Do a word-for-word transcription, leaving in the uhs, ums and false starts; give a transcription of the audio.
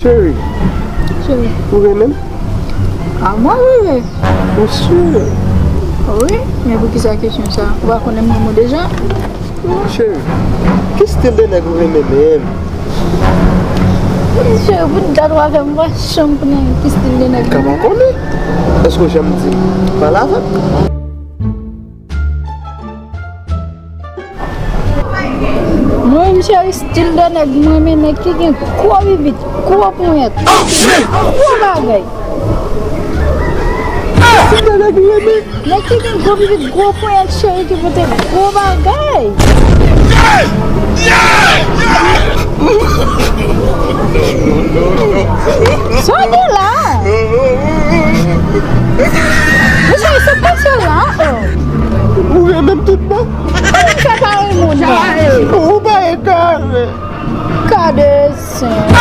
Cheri, cheri, ou renmen m? A mwen, wi, wi. Ou si? Wi, men poukisa kesyon sa? Ou pa konnen m renmen w deja? Cheri, ki stil de nèg ou renmen menm? Cheri, pou dat w avè m, m pa janm konnen ki stil de nèg. Ka pa konnen? Èske w janm di m pale avè m? Mwen menm, cheri, stil de nèg mwen renmen, nèg ki gen gwo bibit, gwo ponyèt, gwo bagay. Stil de nèg ou renmen? Nèg ki gen gwo bibit, gwo ponyèt, cheri, ki pote gwo bagay. Sa w gen la? Mesye, se pa sa la, oh. Ou renmen m tout bon? Kòman m fè pa renmen w non? Ou pa egare. Gade sen.